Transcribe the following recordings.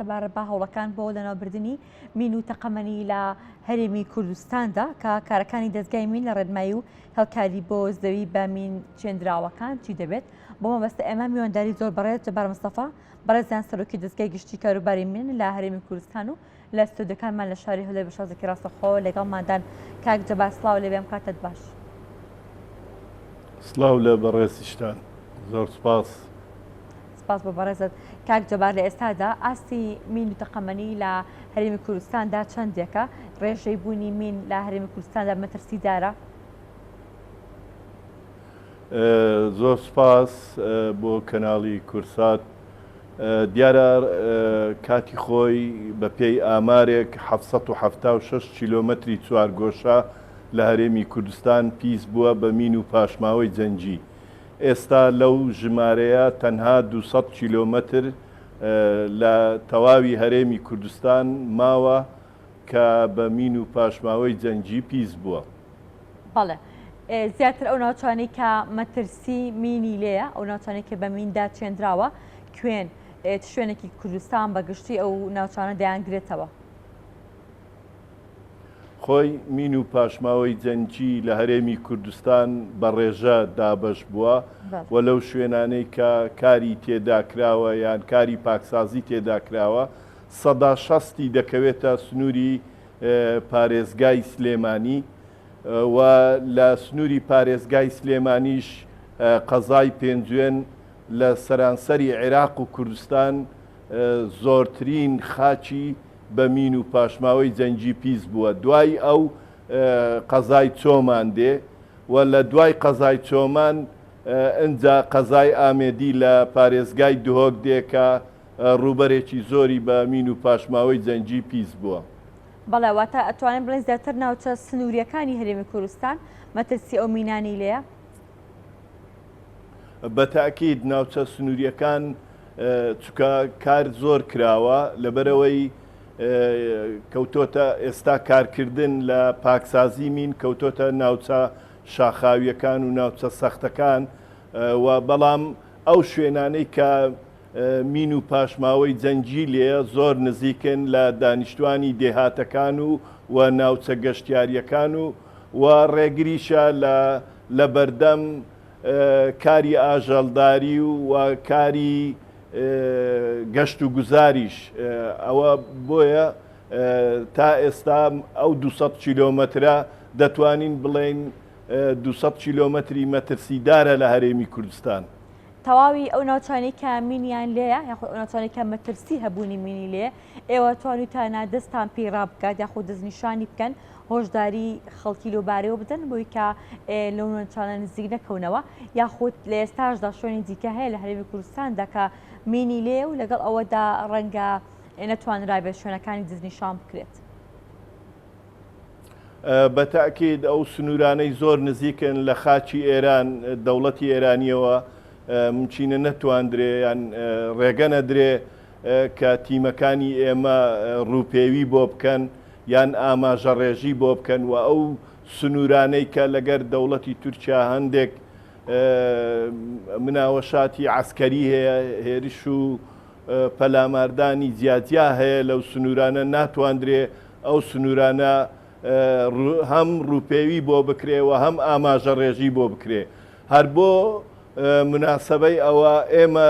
سەبارەت بە هەوڵەکان بۆ لەناوبردنی مین و تەقەمەنی لە هەرێمی کوردستاندا کە کارەکانی دەزگای مین لە ڕێنمایی و هێڵکاری بۆ زەوی بە مین چێندراوەکان چی دەبێت بۆ مەبەستە ئێمە میوانداری زۆر بەڕێز جەبار مستەفا بەڕێزیان سەرۆکی دەزگای گشتی کاروباری مین لە هەرێمی کوردستان و لە ستۆدیۆکانمان لە شاری هەولێر بە شازێکی ڕاستەخۆ لەگەڵماندان. کاک جەبار سڵاو لێ بێم کاتت باش. سڵاو لە بەڕێزیشتان زۆر سپاس. سپاس بۆ بەڕێزت. کاک جەبار لە ئێستادا ئاستی مین و تەقەمەنی لە هەرێمی کوردستاندا چەندێکە؟ ڕێژەی بوونی مین لە هەرێمی کوردستاندا مەترسیدارە؟ زۆر سپاس بۆ کەناڵی کورسات. دیارە کاتی خۆی بە پێی ئامارێک 776 کیلۆمەتری چوارگۆشە لە هەرێمی کوردستان پیس بووە بە مین و پاشماوەی جەنگی. ئێستا لەو ژمارەیە تەنها 200 کیلۆمەتر لە تەواوی هەرێمی کوردستان ماوە کە بە مین و پاشماوەی جەنگی پیس بووە. بەڵێ زیاتر ئەو ناوچانەی کە مەترسی مینی لێیە، ئەو ناوچانەی کە بە میندا چێندراوە کوێن؟ چ شوێنێکی کوردستان بە گشتی ئەو ناوچانە دەیانگرێتەوە؟ خۆی مین و پاشماوەی جەنگی لە هەرێمی کوردستان بە ڕێژە دابەش بووە و لەو شوێنانەی کە کاری تێدا کراوە یان کاری پاکسازی تێدا کراوە 60%ی دەکەوێتە سنووری پارێزگای سلێمانی و لە سنووری پارێزگای سلێمانیش قەزای پێنجوێن لە سەرانسەری عێراق و کوردستان زۆرترین خاکی بە مین و پاشماوەی جەنگی پیس بووە. دوای ئەو قەزای چۆمان دێ و لە دوای قەزای چۆمان ئنجا قەزای ئامێدی لە پارێزگای دهۆک دێ کە ڕووبەرێکی زۆری بە مین و پاشماوەی جەنگی پیس بووە. بەڵێ واتە ئەتوانین بڵێین زیاتر ناوچە سنوورییەکانی هەرێمی کوردستان مەترسی ئەو مینانەی لێیە؟ بە تەئکید ناوچە سنوورییەکان چونکە کار زۆر کراوە لەبەرئەوەی کەوتۆتە ئێستا کارکردن لە پاکسازی مین کەوتۆتە ناوچە شاخاوییەکان و ناوچە سەختەکان و بەڵام ئەو شوێنانەی کە مین و پاشماوەی جەنگی لێیە زۆر نزیکن لە دانیشتوانی دێهاتەکان و و ناوچە گەشتیارییەکان و و ڕێگریشە لە لە بەردەم کاری ئاژەڵداری و کاری گەشت و گوزاریش ئەوە بۆیە تا ئێستا ئەو 200 کیلۆمەترە دەتوانین بڵێین 200 کیلۆمەتری مەترسیدارە لە هەرێمی کوردستان. تەواوی ئەو ناوچانەی کە مینیان لێیە یاخود ئەو ناوچانەی کە مەترسی هەبوونی مینی لێیە ئێوە توانیوتانە دەستان پێی ڕابگات یاخود دەستنیشانی بکەن هۆشداری خەڵکی لەو بارەیەوە بدەن بۆی کە لەو ناوچانە نزیک نەکەونەوە یاخود لە ئێستاشدا شوێنی دیکە هەیە لە هەرێمی کوردستاندا کە مینی لێیە و لەگەڵ ئەوەدا ڕەنگە نەتوانرابێت شوێنەکانی دەستنیشان بکرێت. بە تەئکید ئەو سنوورانەی زۆر نزیکن لە خاکی ئێران، دەوڵەتی ئێرانییەوە ممکینە نەتواندرێ یان ڕێگە نەدرێ کە تیمەکانی ئێمە ڕووپێوی بۆ بکەن یان ئاماژەڕێژی بۆ بکەن و ئەو سنوورانەی کە لەگەر دەوڵەتی تورکیا هەندێک مناوەشاتی عەسکەری هەیە، هێرش و پەلاماردانی جیاجیا هەیە لەو سنوورانە ناتواندرێ ئەو سنوورانە هەم ڕووپێوی بۆ بکرێ و هەم ئاماژەڕێژی بۆ بکرێ. هەر بۆ موناسەبەی ئەوە ئێمە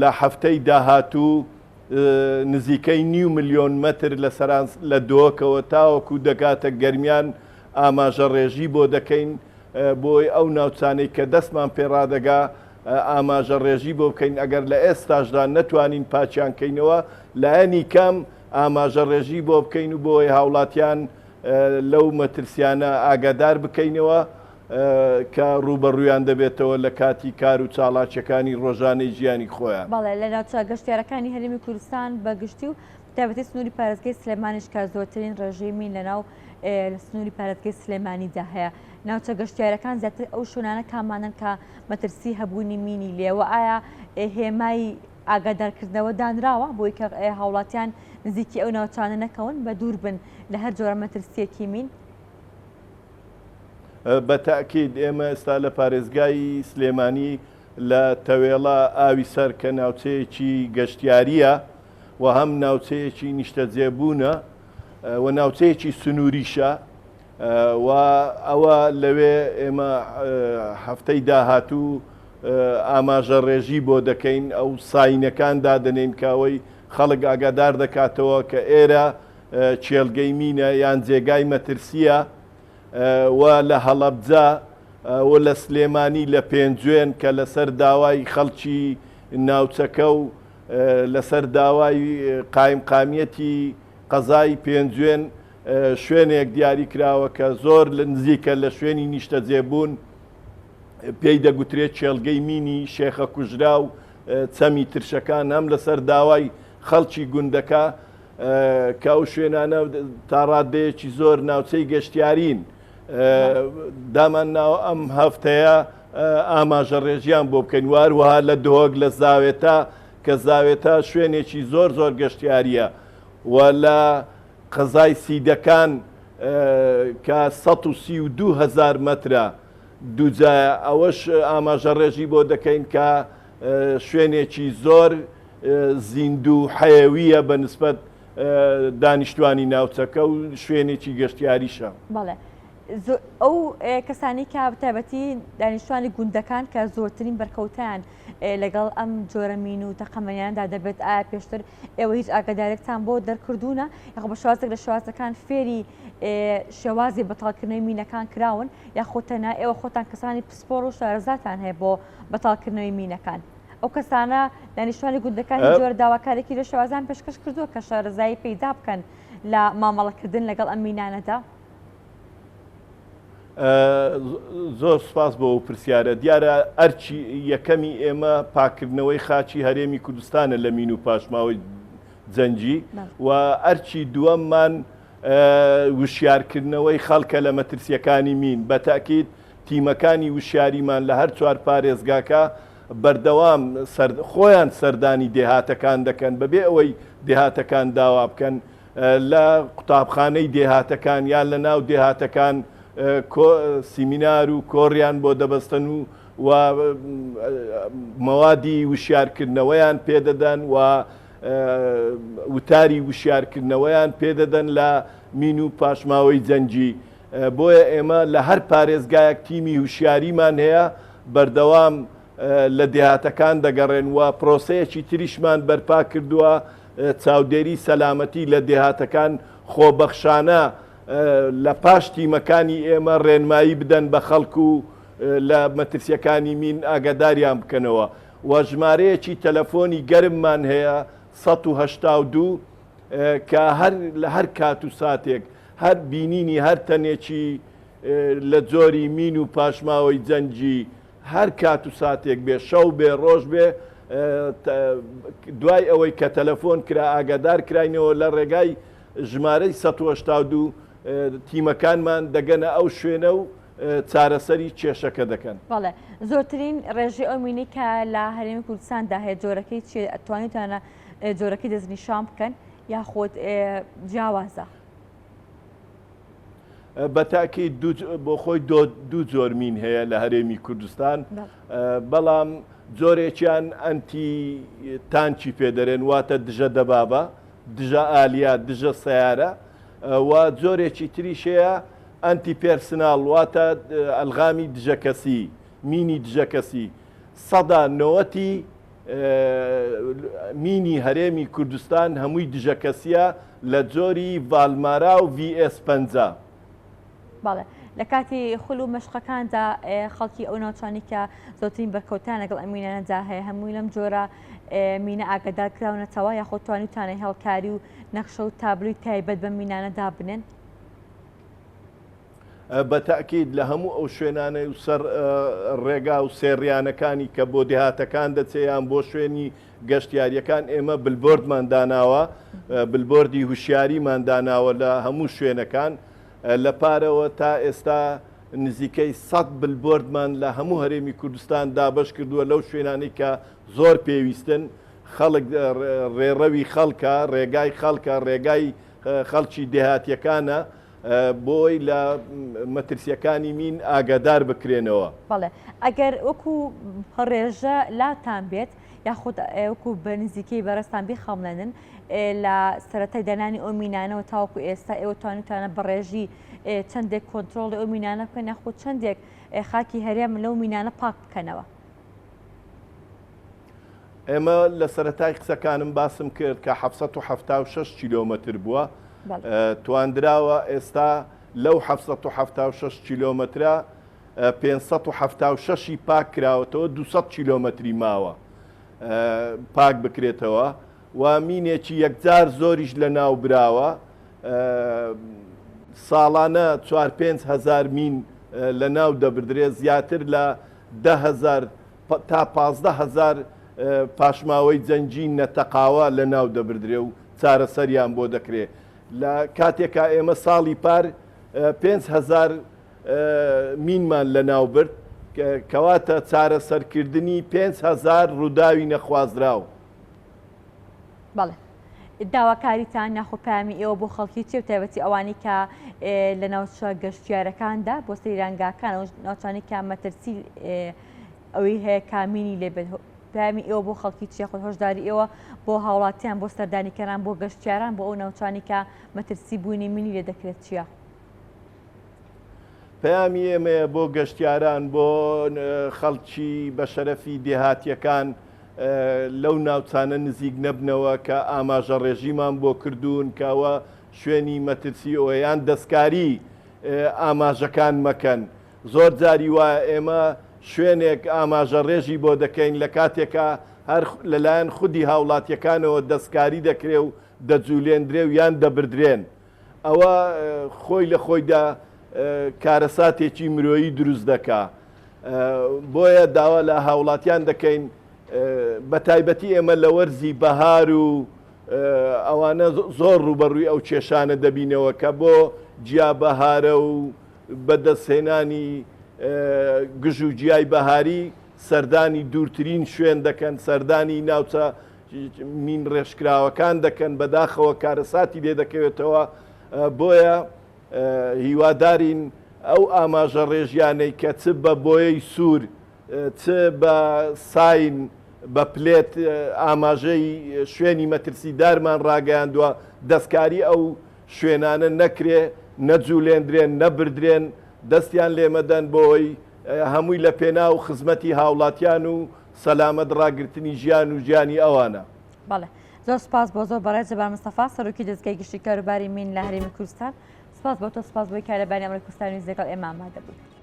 لە هەفتەی داهاتوو نزیکەی نیو ملیۆن مەتر لە سەرانس لە دهۆکەوە تاوەکو دەگاتە گەرمیان ئاماژەڕێژی بۆ دەکەین بۆی ئەو ناوچانەی کە دەستمان پێ ڕادەگا ئاماژە ڕێژی بۆ بکەین، ئەگەر لە ئێستاشدا نەتوانین پاکیان کەینەوە، لایەنی کەم ئاماژە ڕێژی بۆ بکەین و بۆی هاوڵاتیان لەو مەترسیانە ئاگادار بکەینەوە کە ڕووبەڕوویان دەبێتەوە لە کاتی کار و چاڵاکیەکانی ڕۆژانەی ژیانی خۆیان. بەڵێ لە ناوچە گەشتیارەکانی هەرێمی کوردستان بە گشتی و تایبەتی سنووری پارێزگەی سلێمانیش کە زۆرترین ڕێژەی مین لەناو لە سنووری پارێزگەی سلێمانیدا هەیە ناوچە گەشتیارەکان زیاتر ئەو شوێنانە کامانەن کە مەترسی هەبوونی مینی لێوە ئایا هێمای ئاگادارکردنەوە دانراوە بۆی کە هاوڵاتیان نزیکی ئەو ناوچانە نەکەون بە دوور بن لە هەر جۆرە مەترسیەکی مین؟ بە تەئکید ئێمە ئێستا لە پارێزگای سلێمانی لە تەوێڵە ئاوی سەر کە ناوچەیەکی گەشتیارییە. و هەم ناوچەیەکی نیشتەجێبوونە و ناوچەیەکی سنووریشە و ئەوە لەوێ ئێمە هەفتەی داهاتوو ئاماژە ڕێژی بۆ دەکەین، ئەو ساینەکان دادەنێین کە ئەوەی خەڵک ئاگادار دەکاتەوە کە ئێرە کێڵگەی مینە یان جێگای مەترسییە و لە هەڵەبجە و لە سلێمانی لە پێنجوێن کە لەسەر داوای خەڵکی ناوچەکە و لەسەر داوای قایمقامیەتی قەزای پێنجوێن شوێنێک دیاری کراوە کە زۆر نزیکە لە شوێنی نیشتەجێبوون پێی دەگوترێت کێڵگەی مینی شێخە کوژراو چەمی ترشەکان هەم لەسەر داوای خەڵکی گوندەکە کە ئەو شوێنانە تا ڕادەیەکی زۆر ناوچەی گەشتیارین دامان ناوە ئەم هەفتەیە ئاماژە ڕێژیان بۆ بکەین واروەها لە دهۆک لە زاوێتە کە زاوێتە شوێنێکی زۆر زۆر گەشتیاریە و لە قەزای سیدەکان کە 132 هزار مەترە دووجایە ئەوەش ئاماژە ڕێژی بۆ دەکەین کە شوێنێکی زۆر زیندوو و حەیەوییە بە نسبەت دانیشتوانی ناوچەکە و شوێنێکی گەشتیاریشە. بەڵێ ئەو کەسانی کە تایبەتی دانیشتوانی گوندەکان کە زۆرترین بەرکەوتیان لەگەڵ ئەم جۆرە مین و تەقەمەنیاندا دەبێت ئایا پێشتر ئێوە هیچ ئاگادارێکتان بۆ دەرکردوونە یاخۆ بە شێوازێک لە شێوازەکان فێری شێوازی بەتاڵکردنەوەی مینەکان کراون یاخود تەنها ئێوە خۆتان کەسانی پسپۆڕ و شارەزاتان هەیە بۆ بەتاڵکردنەوەی مینەکان؟ ئەو کەسانە دانیشتوانی گوندەکان هیچ جۆرە داواکارێکی لە شێوازان پێشکەش کردووە کە شارەزایی پەیدا بکەن لە مامەڵەکردن لەگەڵ ئەم مینانەدا؟ زۆر سپاس بۆ ئەو پرسیارە. دیارە ئەرکی یەکەمی ئێمە پاککردنەوەی خاکی هەرێمی کوردستانە لە مین و پاشماوەی جەنگی و ئەرکی دووەممان وشیارکردنەوەی خەڵکە لە مەترسییەکانی مین. بە تەئکید تیمەکانی وشیاریمان لە هەر چوار پارێزگاکە بەردەوام خۆیان سەردانی دێهاتەکان دەکەن بەبێ ئەوەی دێهاتەکان داوا بکەن لە قوتابخانەی دێهاتەکان یان لە ناو دێهاتەکان سیمینار و کۆڕیان بۆ دەبەستن و و مەوادی وشیارکردنەوەیان پێدەدەن و وتاری وشیارکردنەوەیان پێدەدەن لە مین و پاشماوەی جەنگی. بۆیە ئێمە لە هەر پارێزگایەک تیمی هوشیاریمان هەیە بەردەوام لە دێهاتەکان دەگەڕێن و پرۆسەیەکی تریشمان بەرپا کردووە چاودێری سەلامەتی لە دێهاتەکان خۆبەخشانە لە پاش تیمەکانی ئێمە ڕێنمایی بدەن بە خەڵک و لە مەترسیەکانی مین ئاگاداریان بکەنەوە و ژمارەیەکی تەلەفۆنی گەرممان هەیە 182 کە هەر لە هەر کات و ساتێک هەر بینینی هەر تەنێکی لە جۆری مین و پاشماوەی جەنگی هەر کات و ساتێک بێ شەو بێ ڕۆژ بێ دوای ئەوەی کە تەلەفۆن کرا ئاگادار کراینەوە لە ڕێگای ژمارەی 182 تیمەکانمان دەگەنە ئەو شوێنە و چارەسەری کێشەکە دەکەن. بەڵێ زۆرترین ڕێژەی ئەو مینەی کە لە هەرێمی کوردستاندا هەیە جۆرەکەی چیە ئەتوانیتانە جۆرەکەی دەستنیشان بکەن یاخود جیاوازە؟ بە تاکید بۆ خۆی دوو جۆر مین هەیە لە هەرێمی کوردستان بەڵام جۆرێکیان ئەنتی تانکی پێدەرێن واتە دژە دەبابە دژە ئالیا دژە سیارە و جۆرێکی تریش هەیە ئەنتی پێرسناڵ واتە ئەلغامی دژەکەسی مینی دژەکەسی سەدا نەوەتی مینی هەرێمی کوردستان هەمووی دژەکەسیە لە جۆری ڤالمارا و ڤی ئێس 50. بەڵێ لە کاتی خول و مەشقەکاندا خەڵکی ئەو ناوچانی کە زۆرترین بەرکەوتان لەگەڵ ئەم مینانەدا هەیە هەمووی لەم جۆرە مینە ئاگادار کراونەتەوە یاخود توانیوتانە هێڵکاری و نەخشە و تابلوی تایبەت بەم مینانە دابنێن؟ بە تەئکید لە هەموو ئەو شوێنانەی و سەر ڕێگا و سێڕیانەکانی کە بۆ دێهاتەکان دەچێ یان بۆ شوێنی گەشتیاریەکان ئێمە بلبۆردمان داناوە، بلبۆردی هوشیاریمان داناوە لە هەموو شوێنەکان. لە پارەوە تا ئێستا نزیکەی سەد بلبۆردمان لە هەموو هەرێمی کوردستان دابەش کردووە لەو شوێنانەی کە زۆر پێویستن، خەڵک ڕێڕەوی خەڵکە، ڕێگای خەڵکە، ڕێگای خەڵکی دێهاتیەکانە، بۆی لە مەترسیەکانی مین ئاگادار بکرێنەوە. بەڵێ ئەگەر وەکو ڕێژە لاتان بێت یاخود وەکو بە نزیکەی بەڕێزتان بیخەمڵێنن. لە سەرەتای دانانی ئەو مینانەوە تاوەکو ئێستا ئێوە توانیوتانە بە ڕێژی چەندێک کۆنترۆڵی ئەو مینانە بکەن یاخود چەندێک خاکی هەرێم لەو مینانە پاک بکەنەوە؟ ئێمە لە سەرەتای قسەکانم باسم کرد کە 776 کیلۆمەتر بووە تواندراوە ئێستا لەو 776 کیلۆمەترە 576ی پاک کراوەتەوە 200 کیلۆمەتری ماوە پاک بکرێتەوە و مینێکی یەکجار زۆریش لە ناو براوە ساڵانە چوار پێنج هەزار مین لە ناو دەبردرێت زیاتر لە 10هزار تا 15هزار پاشماوەی جەنگی نەتەقاوە لە ناو دەبردرێ و چارەسەریان بۆ دەکرێ لە کاتێکا ئێمە ساڵی پار 5هزار مینمان لەناو برد، کەواتە چارەسەرکردنی 5000 ڕووداوی نەخوازراو. بەڵێ. داواکاریتان یاخۆ پەیامی ئێوە بۆ خەڵکی چیە و تایبەتی ئەوانەی کە لە ناوچە گەشتیارەکاندا بۆ سەیرانگاکان ئەو ناوچانەی کە مەترسی ئەوەی هەیە کامینی لێبێت پەیامی ئێوە بۆ خەڵکی چیە خۆ هۆشداری ئێوە بۆ هاوڵاتیان بۆ سەردانیکەران بۆ گەشتیاران بۆ ئەو ناوچانی کە مەترسی بوونی مینی لێ دەکرێت چییە؟ پەیامی ئێمەیە بۆ گەشتیاران، بۆ خەڵکی بەشەرەفی دێهاتییەکان لەو ناوچانە نزیک نەبنەوە کە ئاماژە ڕێژیمان بۆ کردوون کە ئەوە شوێنی مەترسی ئەوە یان دەستکاری ئاماژەکان مەکەن. زۆر جاری وایە ئێمە شوێنێک ئاماژە ڕێژی بۆ دەکەین لە کاتێکا هەر لەلایەن خودی هاوڵاتییەکانەوە دەستکاری دەکرێ و دەجولێندرێ و یان دەبردرێن. ئەوە خۆی لە خۆیدا کارەساتێکی مرۆیی دروست دەکا. بۆیە داوا لە هاوڵاتیان دەکەین بە تایبەتی ئێمە لە وەرزی بەهار و ئەوانە زۆر ڕووبەڕووی ئەو کێشانە دەبینەوە کە بۆ جیا بەهارە و بەدەستهێنانی گژ و گیای بەهاری سەردانی دوورترین شوێن دەکەن، سەردانی ناوچە مین ڕێژکراوەکان دەکەن، بەداخەوە کارەساتی لێ دەکەوێتەوە، بۆیە هیوادارین ئەو ئاماژە ڕێژیانەی کە چ بە بۆیەی سوور چ بە ساین بە پلێت ئاماژەی شوێنی مەترسیدارمان ڕاگەیاندووە، دەستکاری ئەو شوێنانە نەکرێ، نەجولێندرێن، نەبردرێن، دەستیان لێمەدەن بۆی هەمووی لە پێناو خزمەتی هاوڵاتیان و سەلامەت ڕاگرتنی ژیان و ژیانی ئەوانە. بەڵێ زۆر سپاس بۆ زۆر بەڕێز جەبار مستەفا سەرۆکی دەزگای گشتی کاروباری مین لە هەرێمی کوردستان سپاس بۆ تۆ سپاس بۆی کارەبانی ئەمڕۆی کوردستان نیوز لەگەڵ ئێمە ئامادە بوویت.